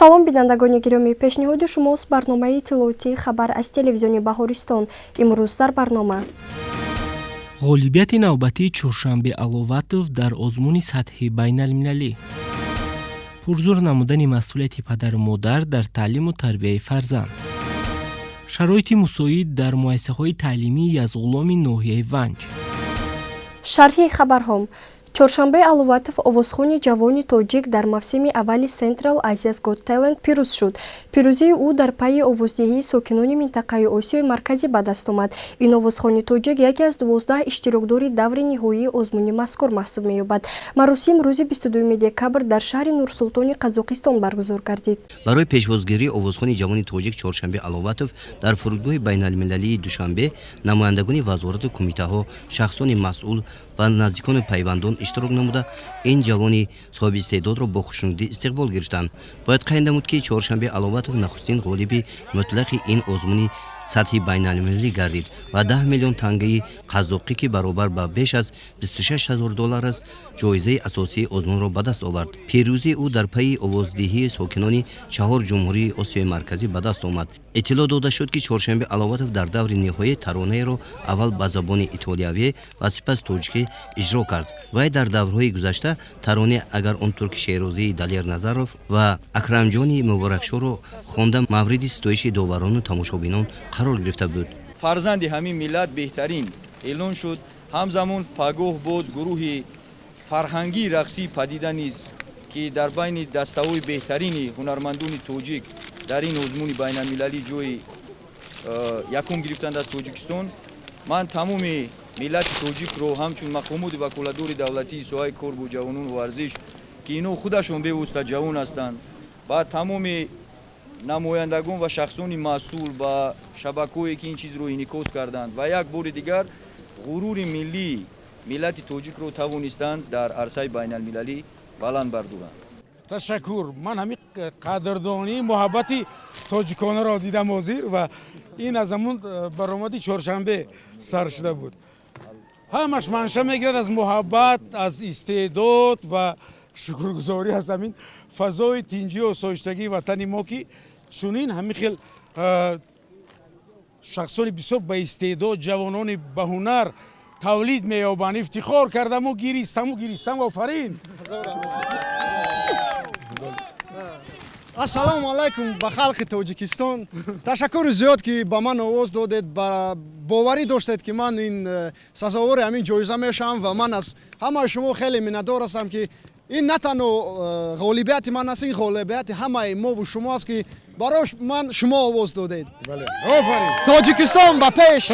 Салом, бинандагони гиромӣ! Пешниҳоди шумост барномаи иттилоотии «Хабар» аз телевизиони Баҳористон. Имрӯз дар барнома: Ғолибияти навбатии Чоршанбе Аловатов дар озмуни сатҳи байналмилалӣ, пурзур намудани масъулияти падару модар дар таълиму тарбияи фарзанд, шароити мусоид дар муассисаҳои таълимии Язғуломи ноҳияи Ванҷ. Шарҳи хабарҳо. Чоршанбе Аловатов, овозхони ҷавони тоҷик, дар мавсими аввали Central Asia's Got Talent пирӯз шуд. Пирӯзии ӯ дар пайи овоздиҳии сокинони минтақаи Осиёи Марказӣ ба даст омад. Ин овозхони тоҷик яке аз 12 иштирокдори даври ниҳоии озмуни мазкур маҳсуб меёбад. Маросим рӯзи 22 декабр дар шаҳри Нурсултони Қазоқистон баргузор гардид. Барои пешвозгирии овозхони ҷавони тоҷик Чоршанбе Аловатов дар фурудгоҳи байналмилалии Душанбе намояндагони вазорату кумитаҳо, шахсони масъул ва наздикону пайвандон иштирок намуда, ин ҷавони соҳиби истеъдодро бо хушнудӣ истиқбол гирифтанд. Бояд қайд намуд, ки Чоршанбе Аловатов нахустин ғолиби мутлақи ин озмуни сатҳи байналмилалӣ гардид ва 10 миллион тангаи қазоқӣ, ки баробар ба беш аз 26 ҳазор доллар аст, ҷоизаи асосии озмунро ба даст овард. Пирӯзии ӯ дар пайи овоздиҳии сокинони чаҳор ҷумҳурии Осиёи Марказӣ ба даст омад. Иттилоъ дода шуд, ки Чоршанбе Аловатов дар даври ниҳоӣ таронаеро аввал ба забони итолиявӣ ва сипас тоҷикӣ иҷро кард. Вай дар даврҳои гузашта таронаи «Агар он турки шерозии» Далер Назаров ва «Акрамҷони» Муборакшоро хонда, мавриди ситоиши доварону тамошобинон қарор гирифта буд. Фарзанди ҳамин миллат беҳтарин эълон шуд. Ҳамзамон пагоҳ боз гурӯҳи фарҳангии рақсии «Падида» низ, ки дар байни дастаҳои беҳтарини ҳунармандони тоҷик дар ин озмуни байналмилалӣ ҷои якум гирифтанд аз Тоҷикистон. Ман тамоми миллати тоҷикро ҳамчун мақомоти ваколатдори давлатии соҳаи кор бо ҷавонону варзиш, ки инҳо худашон бевосита ҷавон ҳастанд, ба тамоми намояндагон ва шахсони масъул, ба шабакаҳое, ки ин чизро инъикос карданд ва як бори дигар ғурури миллии миллати тоҷикро тавонистанд дар арсаи байналмилалӣ баланд бардоранд. Ташаккур. Ман ҳамин қадрдонии муҳаббати тоҷиконаро дидам ҳозир ва ин аз ҳамун баромади Чоршанбе сар шуда буд. Ҳамаш манша мегирад аз муҳаббат, аз истеъдод ва шукргузорӣ аз ҳамин фазои тинҷию осоиштагии ватани мо, ки чунин ҳамин хел шахсони бисёр баистеъдод, ҷавонони баҳунар тавлид меёбанд. Ифтихор кардаму гиристаму гиристам. Офарин! Ассалому алайкум ба халқи Тоҷикистон! Ташаккури зиёд, ки ба ман овоз додед, ба боварӣ доштед, ки ман ин сазовори ҳамин ҷоиза мешавам. Ва ман аз ҳамаи шумо хеле миннатдор ҳастам, ки ин на танҳо ғолибияти ман аст, ин ғолибияти ҳамаи мову шумо аст, ки барои ман шумо овоз додед. Тоҷикистон ба пеш!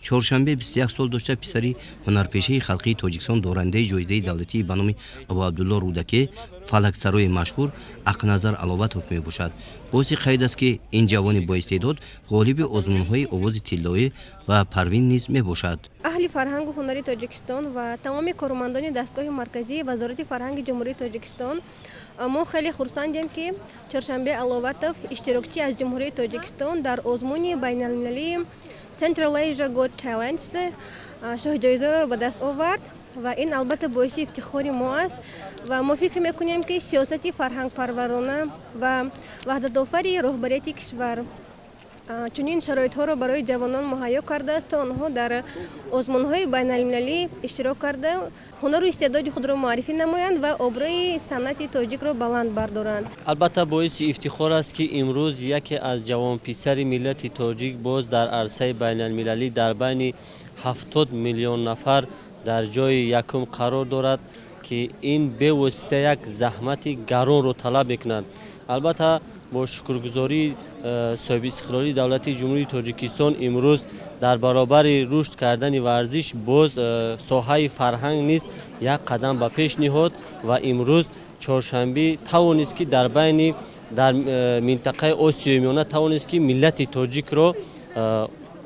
Чоршанбе 21 сол дошта, писари ҳунарпешаи халқии Тоҷикистон, дорандаи ҷоизаи давлатии ба номи Абуабдулло Рӯдакӣ, фалаксарои машҳур Ақназар Аловатов мебошад. Боиси қайд аст, ки ин ҷавони боистеъдод ғолиби озмунҳои «Овози тиллоӣ» ва «Парвин» низ мебошад. Аҳли фарҳангу ҳунари Тоҷикистон ва тамоми кормандони дастгоҳи марказии Вазорати фарҳанги Ҷумҳурии Тоҷикистон, мо хеле хурсандем, ки Чоршанбе Аловатов, иштирокчӣ аз Ҷумҳурии Тоҷикистон, дар озмуни байналмилалии Central Asia Got Talents шоҳҷоизаро ба даст овард. Ва ин албатта боиси ифтихори мо аст ва мо фикр мекунем, ки сиёсати фарҳангпарварона ва ваҳдатофари роҳбарияти кишвар чунин шароитҳоро барои ҷавонон муҳайё кардааст, то онҳо дар озмунҳои байналмилалӣ иштирок карда, ҳунару истеъдоди худро муаррифӣ намоянд ва обрӯи санъати тоҷикро баланд бардоранд. Албатта, боиси ифтихор аст, ки имрӯз яке аз ҷавонписари миллати тоҷик боз дар арсаи байналмилалӣ дар байни 70 миллион нафар дар ҷои якум қарор дорад, ки ин бевосита як заҳмати гаронро талаб мекунад. Албатта, бо шукргузории соҳибистиқлолии давлати Ҷумҳурии Тоҷикистон имрӯз дар баробари рушд кардани варзиш боз соҳаи фарҳанг низ як қадам ба пеш ниҳод ва имрӯз Чоршанбе тавонист, ки дар байни дар минтақаи Осиёи Миёна тавонист, ки миллати тоҷикро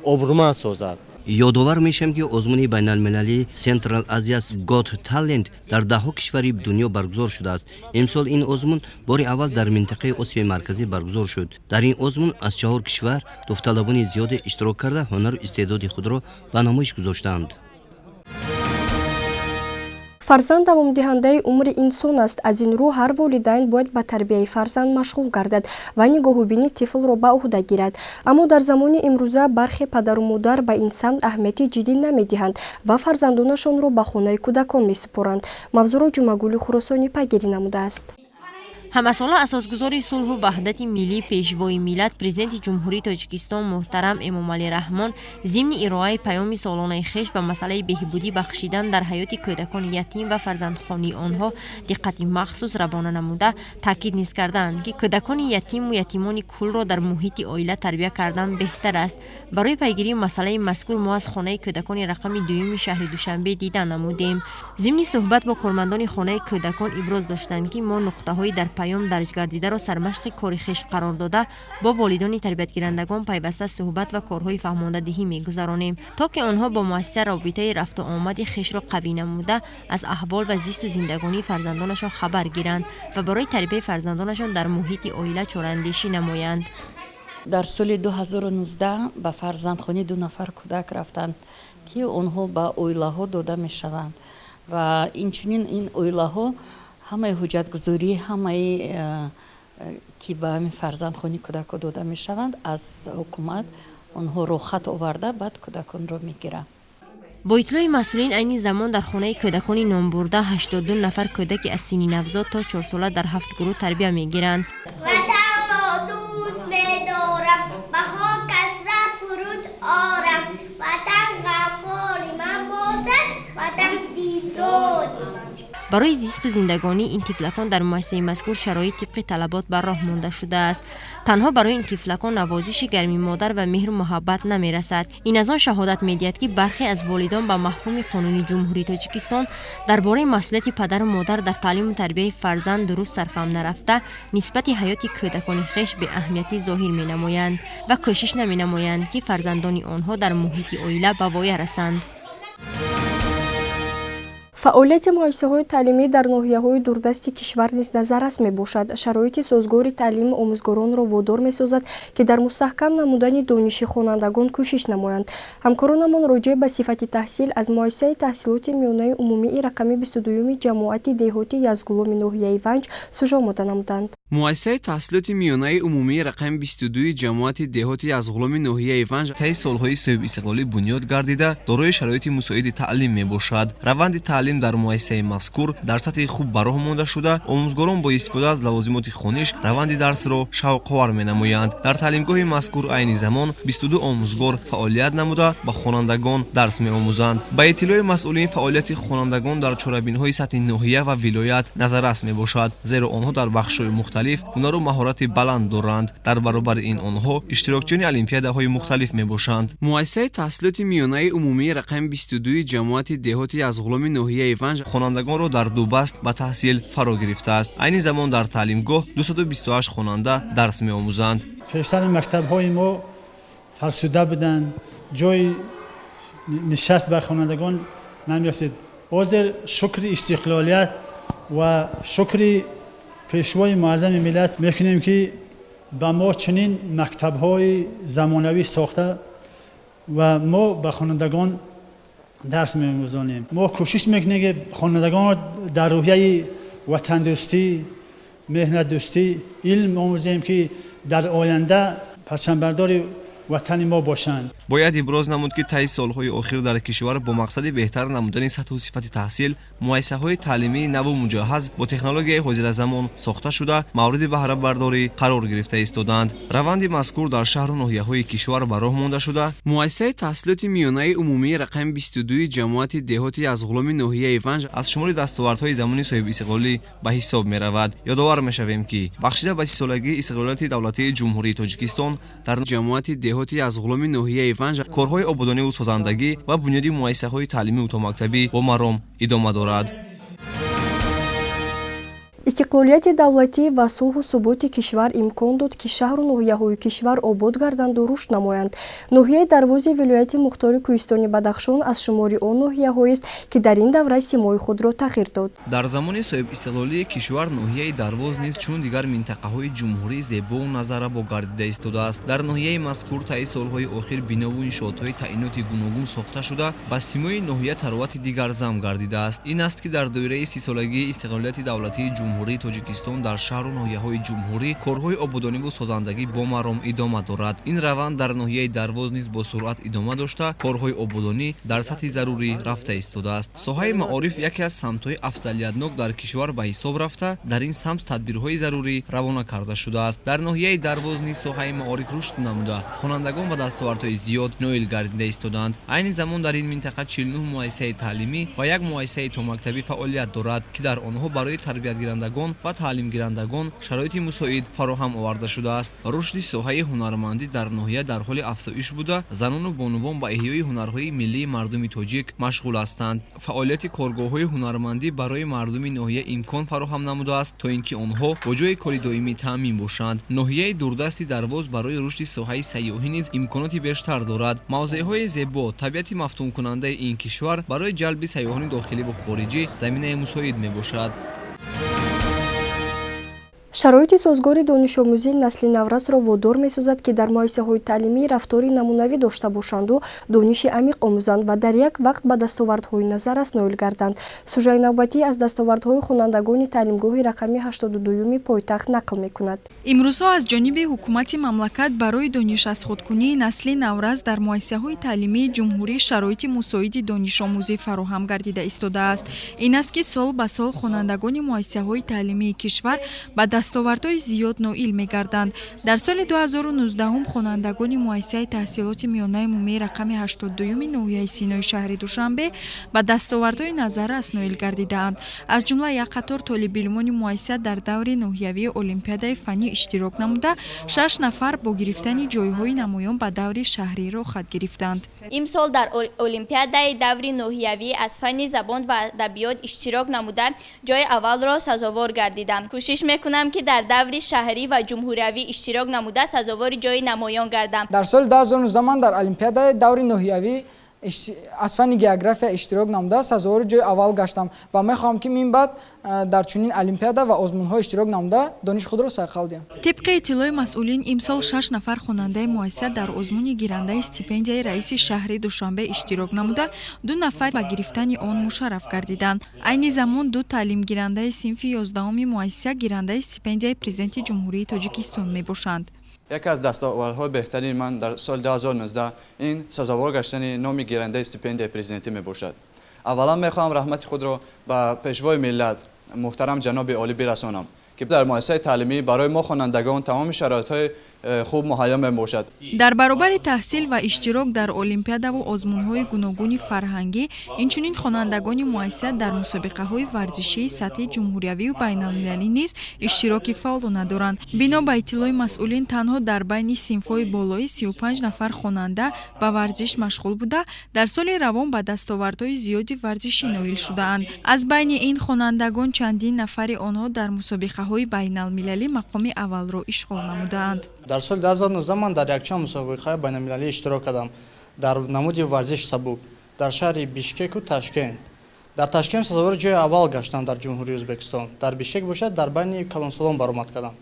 обрӯманд созад. Ёдовар мешавем, ки озмуни байналмилалии Central Asia's Got Talent дар даҳҳо кишвари дунё баргузор шудааст. Имсол ин озмун бори аввал дар минтақаи Осиёи Марказӣ баргузор шуд. Дар ин озмун аз чаҳор кишвар довталабони зиёде иштирок карда, ҳунару истеъдоди худро ба намоиш гузоштаанд. Фарзанд давомдиҳандаи умри инсон аст. Аз ин рӯ ҳар волидайн бояд ба тарбияи фарзанд машғул гардад ва нигоҳубини тифлро ба уҳда гирад. Аммо дар замони имрӯза бархе падару модар ба ин самт аҳамияти ҷиддӣ намедиҳанд ва фарзандонашонро ба хонаи кӯдакон месупоранд. Мавзӯъро Ҷумъагули Хуросонӣ пайгирӣ намудааст. Ҳамасола асосгузори сулҳу ваҳдати миллӣ, Пешвои миллат, Президенти Ҷумҳурии Тоҷикистон муҳтарам Эмомалӣ Раҳмон зимни ироаи Паёми солонаи хеш ба масъалаи беҳбудӣ бахшидан дар ҳаёти кӯдакони ятим ва фарзандхонии онҳо диққати махсус равона намуда, таъкид низ карданд, ки кӯдакони ятиму ятимони кулро дар муҳити оила тарбия кардан беҳтар аст. Барои пайгирии масъалаи мазкур мо аз хонаи кӯдакони рақами дуюми шаҳри Душанбе дидан намудем. Зимни суҳбат бо кормандони хонаи кӯдакон иброз доштанд, ки мо нуқтаҳои дар паём дарҷгардидаро сармашқи кори хеш қарор дода, бо волидони тарбиятгирандагон пайваста суҳбат ва корҳои фаҳмондадиҳӣ мегузаронем, то ки онҳо бо муассиса робитаи рафту омади хешро қавӣ намуда, аз аҳвол ва зисту зиндагонии фарзандонашон хабар гиранд ва барои тарбияи фарзандонашон дар муҳити оила чораандешӣ намоянд. Дар соли 2019 ба фарзандхонӣ ду нафар кӯдак рафтанд, ки онҳо ба оилаҳо дода мешаванд ва инчунин ин оилаҳо ҳамаи ҳуҷҷатгузорӣ, ҳамаи ки ба ҳамин фарзандхонии кӯдакҳо дода мешаванд, аз ҳукумат онҳо рохат оварда, баъд кӯдаконро мегиранд. Бо иттилои масъулин, айни замон дар хонаи кӯдакони номбурда 82 нафар кӯдаки аз синни навзод то 4сола дар ҳафт гурӯҳ тарбия мегиранд. Ватанро дӯст медорам, ба хокаш сар фуруд орам, Ватан ғамхори ман бошад, Ватан дидори ман. Барои зисту зиндагонии ин тифлакон дар муассисаи мазкур шароит тибқи талабот бар роҳ монда шудааст. Танҳо барои ин тифлакон навозиши гарми модар ва меҳру муҳаббат намерасад. Ин аз он шаҳодат медиҳад, ки бархе аз волидон ба мафҳуми Қонуни Ҷумҳурии Тоҷикистон дар бораи масъулияти падару модар дар таълиму тарбияи фарзанд дуруст сарфаҳм нарафта, нисбати ҳаёти кӯдакони хеш беаҳамиятӣ зоҳир менамоянд ва кӯшиш наменамоянд, ки фарзандони онҳо дар муҳити оила ба воя расанд. Фаъолияти муассисаҳои таълимӣ дар ноҳияҳои дурдасти кишвар низ назаррас мебошад. Шароити созгори таълими омӯзгоронро водор месозад, ки дар мустаҳкам намудани дониши хонандагон кӯшиш намоянд. Ҳамкоронамон роҷеъ ба сифати таҳсил аз муассисаи таҳсилоти миёнаи умумии рақами 22-юми ҷамоати деҳоти Язгуломи ноҳияи Ванҷ сужа омода намуданд. Муассисаи таҳсилоти миёнаи умумии рақами 22-и ҷамоати деҳоти Язғуломи ноҳияи Ванҷ таи солҳои соҳибистиқлолӣ бунёд гардида, дорои шароити мусоиди таълим мебошад. Раванди таълим дар муассисаи мазкур дар сатҳи хуб ба роҳ монда шуда, омӯзгорон бо истифода аз лавозимоти хониш раванди дарсро шавқовар менамоянд. Дар таълимгоҳи мазкур айни замон 22 омӯзгор фаъолият намуда, ба хонандагон дарс меомӯзанд. Ба иттилои масъулин, фаъолияти хонандагон дар чорабиниҳои сатҳи ноҳия ва вилоят назаррас мебошад, зеро онҳо дар бахшҳои мухталиф ҳунару маҳорати баланд доранд. Дар баробари ин онҳо иштирокчиёни олимпиадаҳои мухталиф мебошанд. Муассисаи таҳсилоти миёнаи умумии рақами 22-и ҷамоати деҳоти Язғуломи ноҳияи Ванҷ хонандагонро дар ду баст ба таҳсил фаро гирифтааст. Айни замон дар таълимгоҳ 228 хонанда дарс меомӯзанд. Пештари мактабҳои мо фарсуда буданд, ҷои нишаст ба хонандагон намерасид. Ҳозир шукри истиқлолият ва шукри Пешвои муаззами миллат мекунем, ки ба мо чунин мактабҳои замонавӣ сохта ва мо ба хонандагон дарс меомӯзонем. Мо кӯшиш мекунем, ки хонандагонро дар рӯҳияи ватандӯстӣ, меҳнатдӯстӣ илм омӯзем, ки дар оянда парчамбардори ватани мо бошанд. Бояд иброз намуд, ки таи солҳои охир дар кишвар бо мақсади беҳтар намудани сатҳу сифати таҳсил муассисаҳои таълимии наву муҷаҳҳаз бо технологияи ҳозиразамон сохта шуда, мавриди баҳрабардорӣ қарор гирифта истодаанд. Раванди мазкур дар шаҳру ноҳияҳои кишвар ба роҳ монда шуда, муассисаи таҳсилоти миёнаи умумии рақами 22-и ҷамоати деҳоти Язғуломи ноҳияи Ванҷ аз шумори дастовардҳои замони соҳибистиқлолӣ ба ҳисоб меравад. Ёдовар мешавем, ки бахшида ба 30-солагии истиқлолияти давлатии Ҷумҳурии Тоҷикистон дар ҷамоати деҳоти Язғуломи ноҳияи Ванҷ корҳои ободониву созандагӣ ва бунёди муассисаҳои таълимию томактабӣ бо маром идома дорад. Истиқлолияти Истиқлолияти давлатӣ ва сулҳу суботи кишвар имкон дод, ки шаҳру ноҳияҳои кишвар обод гарданду рушд намоянд. Ноҳияи Дарвози вилояти мухтори кӯҳистони Бадахшон аз шумори он ноҳияҳоест, ки дар ин давра симои худро тағйир дод. Дар замони соҳибистиқлолии кишвар ноҳияи Дарвоз низ чун дигар минтақаҳои ҷумҳурӣ зебову назаррабо гардида истодааст. Дар ноҳияи мазкур таи солҳои охир бинову иншоотҳои таъиноти гуногун сохта шуда, ба симои ноҳия таровати дигар зам гардидааст. Ин аст, ки дар доираи 30-солагии истиқлолияти давлатии Ҷумҳурии Тоҷикистон дар шаҳру ноҳияҳои ҷумҳурӣ корҳои ободониву созандагӣ бо маром идома дорад. Ин раванд дар ноҳияи Дарвоз низ бо суръат идома дошта, корҳои ободонӣ дар сатҳи зарурӣ рафта истодааст. Соҳаи маориф яке аз самтҳои афзалиятнок дар кишвар ба ҳисоб рафта, дар ин самт тадбирҳои зарурӣ равона карда шудааст. Дар ноҳияи Дарвоз низ соҳаи маориф рушд намуда, хонандагон ба дастовардҳои зиёд ноил гардида истодаанд. Айни замон дар ин минтақа 49 муассисаи таълимӣ ва як муассисаи томактабӣ фаъолият дорад, ки дар онҳо барои тарбиятгирандагон ва таълимгирандагон шароити мусоид фароҳам оварда шудааст. Рушди соҳаи ҳунармандӣ дар ноҳия дар ҳоли афзоиш буда, занону бонувон ба эҳёи ҳунарҳои миллии мардуми тоҷик машғул ҳастанд. Фаъолияти коргоҳҳои ҳунармандӣ барои мардуми ноҳия имкон фароҳам намудааст, то ин ки онҳо бо ҷойи кори доимӣ таъмин бошанд. Ноҳияи дурдасти Дарвоз барои рушди соҳаи сайёҳӣ низ имконоти бештар дорад. Мавзеъҳои зебо, табиати мафтункунандаи ин кишвар барои ҷалби сайёҳони дохиливу хориҷӣ заминаи мусоид мебошад. Шароити созгори донишомӯзии насли наврасро водор месозад, ки дар муассисаҳои таълимӣ рафтори намунавӣ дошта бошанду дониши амиқ омӯзанд ва дар як вақт ба дастовардҳои назаррас ноил гарданд. Сужаи навбатӣ аз дастовардҳои хонандагони таълимгоҳи рақами 82-юми пойтахт нақл мекунад. Имрӯзҳо аз ҷониби ҳукумати мамлакат барои донишазхудкунии насли наврас дар муассисаҳои таълимии ҷумҳурӣ шароити мусоиди донишомӯзӣ фароҳам гардида истодааст. Ин аст, ки сол ба сол хонандагони муассисаҳои таълимии кишвар ба дастовардҳои зиёд ноил мегарданд. Дар соли 2019 хонандагони муассисаи таҳсилоти миёнаи умумии рақами 82-юми ноҳияи Синои шаҳри Душанбе ба дастовардҳои назаррас ноил гардидаанд. Аз ҷумла як қатор толибилмони муассиса дар даври ноҳиявии олимпиадаи фаннӣ иштирок намуда, 6 нафар бо гирифтани ҷойҳои намоён ба даври шаҳрӣ роҳхат гирифтанд. Имсол дар олимпиадаи даври ноҳиявӣ аз фанни забон ва адабиёт иштирок намуда, ҷойи аввалро сазовор гардидам. Кӯшиш мекунам, ки дар даври шаҳрӣ ва ҷумҳуриявӣ иштирок намуда, сазовори ҷойи намоён гардам. Дар соли 2019 ман дар олимпиадаи даври ноҳиявӣ аз фанни география иштирок намуда, сазовори ҷои аввал гаштам ва мехоҳам, ки мин баъд дар чунин олимпиада ва озмунҳо иштирок намуда, дониши худро сайқал диҳам. Тибқи иттилои масъулин, имсол 6 нафар хонандаи муассиса дар озмуни гирандаи стипендияи раиси шаҳри Душанбе иштирок намуда, 2 нафар ба гирифтани он мушарраф гардиданд. Айни замон 2 таълимгирандаи синфи 11-уми муассиса гирандаи стипендияи Президенти Ҷумҳурии Тоҷикистон мебошанд. Яке аз дастовардҳои беҳтарини ман дар соли 2019 ин сазовор гаштани номи гирандаи стипендияи президентӣ мебошад. Аввалан мехоҳам раҳмати худро ба пешвои миллат муҳтарам ҷаноби олӣ бирасонам, ки дар муассисаи таълимӣ барои мо хонандагон тамоми шароитҳои хуб муҳайё мебошад. Дар баробари таҳсил ва иштирок дар олимпиадаву озмунҳои гуногуни фарҳангӣ, инчунин хонандагони муассиса дар мусобиқаҳои варзишии сатҳи ҷумҳуриявию байналмилалӣ низ иштироки фаъолона доранд. Бино ба иттилои масъулин, танҳо дар байни синфҳои болоӣ 35 нафар хонанда ба варзиш машғул буда, дар соли равон ба дастовардҳои зиёди варзишӣ ноил шудаанд. Аз байни ин хонандагон чандин нафари онҳо дар мусобиқаҳои байналмилалӣ мақоми аввалро ишғол намудаанд. Дар соли 2019 ман дар якчанд мусобиқаи байналмилалӣ иштирок кардам дар намуди варзиш сабук дар шаҳри Бишкеку Ташкент. Дар Ташкент сазовори ҷои аввал гаштам дар Ҷумҳурии Ӯзбекистон. Дар Бишкек бошад, дар байни калонсолон баромад кардам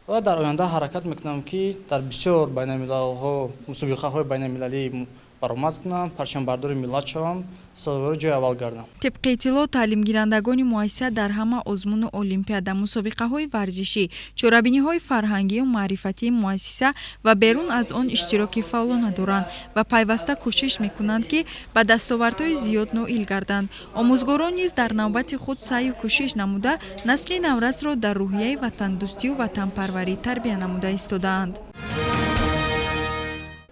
ва дар оянда ҳаракат мекунам, ки дар бисёр байналмилалҳо мусобиқаҳои байналмилалӣ баромад кунам, парчамбардори миллат шавам, сазовори ҷои аввал гардам. Тибқи иттилоъ, таълимгирандагони муассиса дар ҳама озмуну олимпиада, мусобиқаҳои варзишӣ, чорабиниҳои фарҳангию маърифатии муассиса ва берун аз он иштироки фаъолона доранд ва пайваста кӯшиш мекунанд, ки ба дастовардҳои зиёд ноил гарданд. Омӯзгорон низ дар навбати худ саъю кӯшиш намуда, насли наврасро дар рӯҳияи ватандӯстию ватанпарварӣ тарбия намуда истодаанд.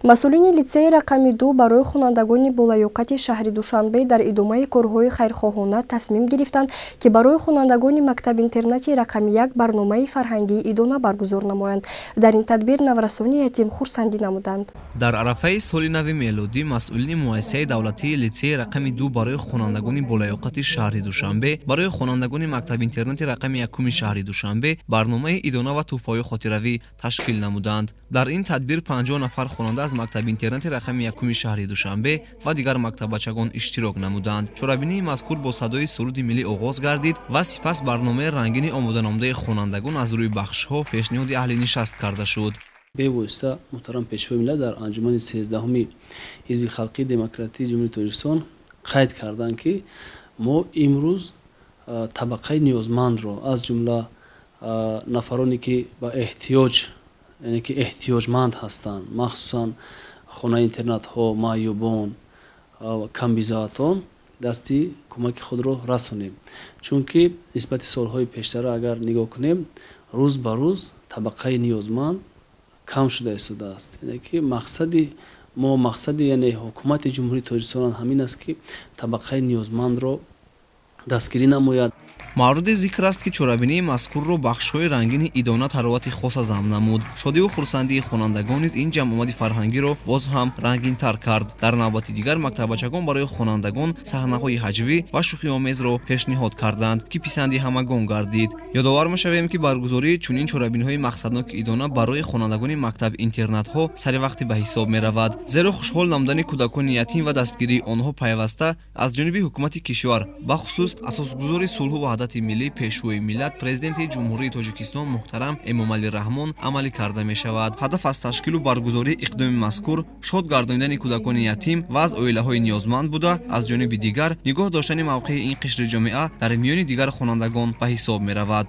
Масъулини литсеи рақами 2 барои хонандагони болаёқати шаҳри Душанбе дар идомаи корҳои хайрхоҳона тасмим гирифтанд, ки барои хонандагони мактаб-интернати рақами 1 барномаи фарҳангии идона баргузор намоянд. Дар ин тадбир наврасони ятим хурсандӣ намуданд. Дар арафаи соли нави мелодӣ масъулини муассисаи давлатии литсеи рақами 2 барои хонандагони болаёқати шаҳри Душанбе, барои хонандагони мактаб-интернати рақами 1 шаҳри Душанбе барномаи идона ва тӯҳфаҳои хотиравӣ ташкил намуданд. Дар ин тадбир 50 нафар хонанда аз мактаби-интернати рақами 1 шаҳри Душанбе ва дигар мактаббачагон иштирок намуданд. Чорабинии мазкур бо садои суруди миллӣ оғоз гардид ва сипас барномаи рангини омоданамудаи хонандагон аз рӯи бахшҳо пешниҳоди аҳли нишаст карда шуд. Бевосита муҳтарам Пешвои миллат дар анҷумани 13-уми Ҳизби халқии демократии Ҷумҳурии Тоҷикистон қайд карданд, ки мо имрӯз табақаи ниёзмандро, аз ҷумла нафароне ки ба эҳтиёҷ, яъне ки эҳтиёҷманд ҳастанд, махсусан хонаи интернатҳо, маъюбон, камбизоатон, дасти кӯмаки худро расонем. Чунки нисбати солҳои пештара агар нигоҳ кунем, рӯз ба рӯз табақаи ниёзманд кам шуда истодааст. Яъне ки мақсади мо, мақсади яъне ҳукумати Ҷумҳурии Тоҷикистон ҳамин аст, ки табақаи ниёзмандро дастгирӣ намояд. Мавриди зикр аст, ки чорабинии мазкурро бахшҳои рангини идона таровати хоса зам намуд. Шодиву хурсандии хонандагон низ ин ҷамъомади фарҳангиро боз ҳам рангинтар кард. Дар навбати дигар мактаббачагон барои хонандагон саҳнаҳои ҳаҷвӣ ва шӯхиомезро пешниҳод карданд, ки писанди ҳамагон гардид. Ёдовар мешавем, ки баргузории чунин чорабиниҳои мақсадноки идона барои хонандагони мактаб-интернатҳо саривақтӣ ба ҳисоб меравад, зеро хушҳол намудани кӯдакони ятим ва дастгирии онҳо пайваста аз ҷониби ҳукумати кишвар, бахусус асосгузори сулҳу ваҳдати миллӣ, Пешвои миллат, Президенти Ҷумҳурии Тоҷикистон муҳтарам Эмомалӣ Раҳмон амалӣ карда мешавад. Ҳадаф аз ташкилу баргузории иқдоми мазкур шод гардонидани кӯдакони ятим ва аз оилаҳои ниёзманд буда, аз ҷониби дигар нигоҳ доштани мавқеи ин қишри ҷомеа дар миёни дигар хонандагон ба ҳисоб меравад.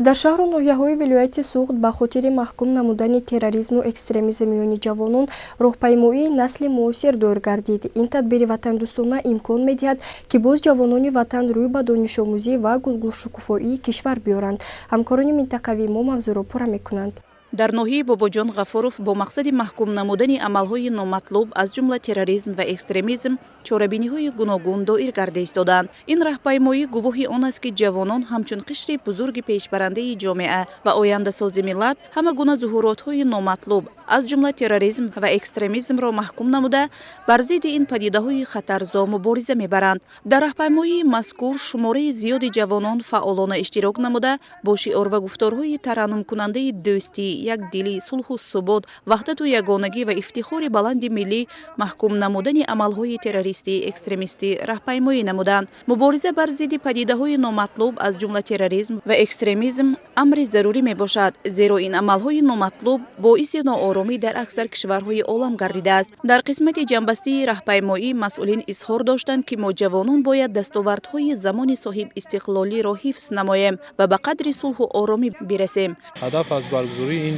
Дар шаҳру ноҳияҳои вилояти Суғд ба хотири маҳкум намудани терроризму экстремизм миёни ҷавонон роҳпаймоии насли муосир доир гардид. Ин тадбири ватандӯстона имкон медиҳад, ки боз ҷавонони ватан рӯй ба донишомӯзӣ ва гулгулшукуфоии кишвар биёранд. Ҳамкорони минтақавии мо мавзӯъро пурра мекунанд. Дар ноҳияи Бобоҷон Ғафуров бо мақсади маҳкум намудани амалҳои номатлуб, аз ҷумла терроризм ва экстремизм, чорабиниҳои гуногун доир карда истоданд. Ин раҳпаймоӣ гувоҳи он аст, ки ҷавонон ҳамчун қишри бузурги пешбарандаи ҷомеа ва ояндасози миллат ҳама гуна зуҳуротҳои номатлуб, аз ҷумла терроризм ва экстремизмро маҳкум намуда, бар зидди ин падидаҳои хатарзо мубориза мебаранд. Дар раҳпаймоии мазкур шумораи зиёди ҷавонон фаъолона иштирок намуда, бо шиор ва гуфторҳои тараннумкунандаи дӯстӣ, якдилӣ, сулҳу субот, ваҳдату ягонагӣ ва ифтихори баланди миллӣ, маҳкум намудани амалҳои террористӣ, экстремистӣ раҳпаймоӣ намуданд. Мубориза бар зидди падидаҳои номатлуб, аз ҷумла терроризм ва экстремизм, амри зарурӣ мебошад, зеро ин амалҳои номатлуб боиси нооромӣ дар аксар кишварҳои олам гардидааст. Дар қисмати ҷамъбастии раҳпаймоӣ масъулин изҳор доштанд, ки мо ҷавонон бояд дастовардҳои замони соҳибистиқлолиро ҳифз намоем ва ба қадри сулҳу оромӣ бирасем. Ҳадаф аз баргузории ин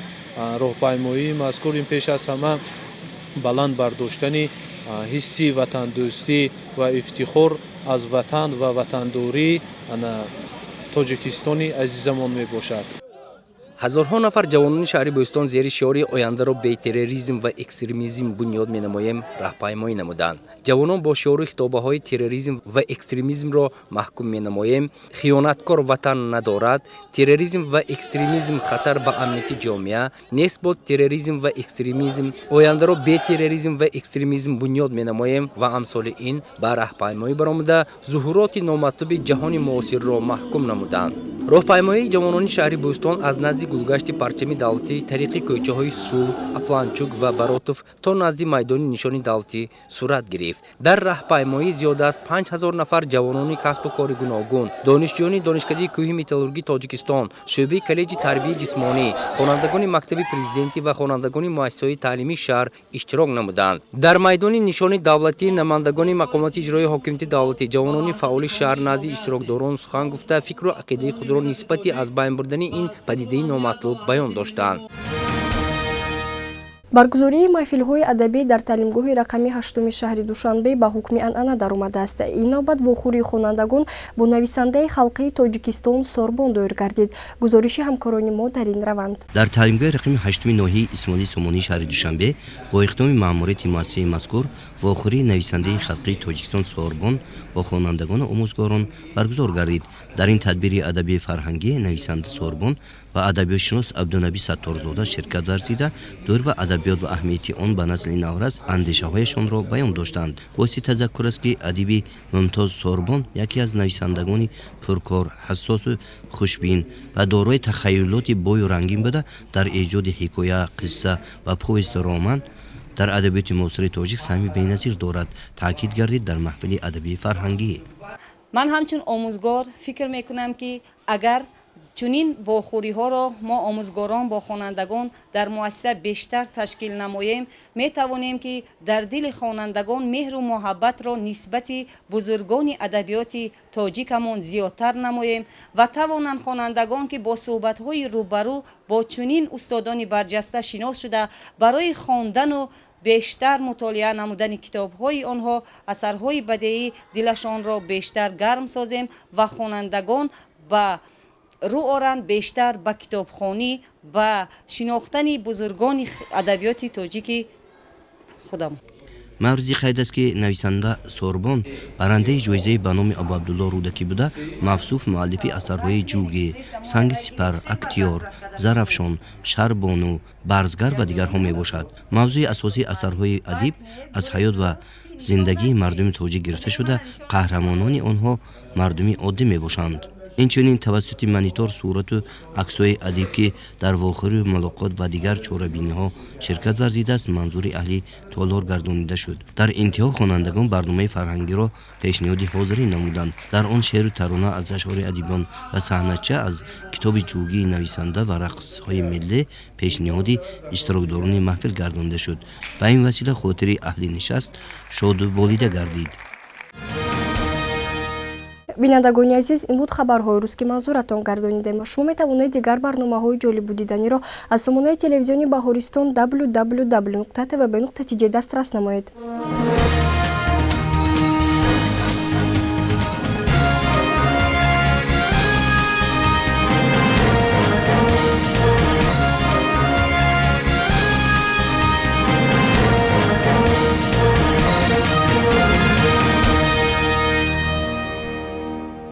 роҳпаймоии мазкур ин пеш аз ҳама баланд бардоштани ҳисси ватандӯстӣ ва ифтихор аз ватан ва ватандории Тоҷикистони азизамон мебошад. Ҳазорҳо нафар ҷавонони шаҳри Бӯстон зери шиори ояндаро бе терроризм ва экстремизм бунёд менамоем раҳпаймоӣ намуданд. Ҷавонон бо шиору хитобаҳои терроризм ва экстремизмро маҳкум менамоем, хиёнаткор ватан надорад, терроризм ва экстремизм хатар ба амнияти ҷомеа, нест бод терроризм ва экстремизм, ояндаро бе терроризм ва экстремизм бунёд менамоем ва амсоли ин ба раҳпаймоӣ баромада зуҳуроти номатлуби ҷаҳони муосирро маҳкум намуданд. Роҳпаймоии ҷавонони шаҳри Бӯстон аз назди гулгашти парчами давлатӣ тариқи кӯчаҳои Сулҳ, Апланчук ва Баротов то назди майдони нишони давлатӣ сурат гирифт. Дар раҳпаймоӣ зиёда аз 5000 нафар ҷавонони касбу кори гуногун, донишҷӯёни Донишкадаи кӯҳи металлургии Тоҷикистон, шӯъбаи коллеҷи тарбияи ҷисмонӣ, хонандагони мактаби президентӣ ва хонандагони муассисаҳои таълимии шаҳр иштирок намуданд. Дар майдони нишони давлатӣ намояндагони мақомоти иҷроии ҳокимияти давлатӣ, ҷавонони фаъоли шаҳр назди иштирокдорон сухан гуфта, фикру ақидаи худро нисбати аз байн бурдани ин падидаи номатлуб баён доштанд. Баргузории маҳфилҳои адабӣ дар таълимгоҳи рақами ҳаштуми шаҳри Душанбе ба ҳукми анъана даромадааст. Ин навбат вохӯрии хонандагон бо нависандаи халқии Тоҷикистон Сорбон доир гардид. Гузориши ҳамкорони мо дар ин раванд. Дар таълимгоҳи рақами ҳаштуми ноҳияи Исмоили Сомонии шаҳри Душанбе бо иқдоми маъмурияти муассисаи мазкур вохӯрии нависандаи халқии Тоҷикистон Сорбон бо хонандагону омӯзгорон баргузор гардид. Дар ин тадбири адабии фарҳангӣ нависанда Сорбон ва адабиётшинос Абдунаби Сатторзода ширкат варзида, доир ба адабиёт ва аҳамияти он ба насли наврас андешаҳояшонро баён доштанд. Боиси тазаккур аст, ки адиби мумтоз Сорбон яке аз нависандагони пуркор, ҳассосу хушбин ва дорои тахайюлоти бою рангин буда, дар эҷоди ҳикоя, қисса ва повесту роман дар адабиёти муосири тоҷик саҳми беназир дорад, таъкид гардид дар маҳфили адабии фарҳангӣ. Ман ҳамчун омӯзгор фикр мекунам, ки агар чунин вохӯриҳоро мо омӯзгорон бо хонандагон дар муассиса бештар ташкил намоем, метавонем, ки дар дили хонандагон меҳру муҳаббатро нисбати бузургони адабиёти тоҷикамон зиёдтар намоем ва тавонанд хонандагон, ки бо суҳбатҳои рӯбарӯ бо чунин устодони барҷаста шинос шуда, барои хондану бештар мутолиа намудани китобҳои онҳо, асарҳои бадеӣ дилашонро бештар гарм созем ва хонандагон ба рӯ оранд бештар ба китобхонӣ, ба шинохтани бузургони адабиёти тоҷики худамон. Мавриди қайд аст, ки нависанда Сорбон барандаи ҷоизаи ба номи Абуабдулло Рӯдакӣ буда, мавсуф муаллифи асарҳои Ҷугӣ, Санги сипар, Актёр, Зарафшон, Шарбону, Барзгар ва дигарҳо мебошад. Мавзӯи асосии асарҳои адиб аз ҳаёт ва зиндагии мардуми тоҷик гирифта шуда, қаҳрамонони онҳо мардуми оддӣ мебошанд. Инчунин тавассути монитор сурату аксҳои адиб, ки дар вохӯрию мулоқот ва дигар чорабиниҳо ширкат варзидааст, манзури аҳли толор гардонида шуд. Дар интиҳо хонандагон барномаи фарҳангиро пешниҳоди ҳозирин намуданд. Дар он шеъру тарона аз ашъори адибон ва саҳнача аз китоби Ҷугии нависанда ва рақсҳои миллӣ пешниҳоди иштирокдорони маҳфил гардонида шуд. Ба ин васила хотири аҳли нишаст шоду болида гардид. Бинандагони азиз, ин буд хабарҳои рӯз, ки манзуратон гардонидем. Шумо метавонед дигар барномаҳои ҷолибу диданиро аз сомонаи телевизиони Баҳористон www tvb tj дастрас намоед.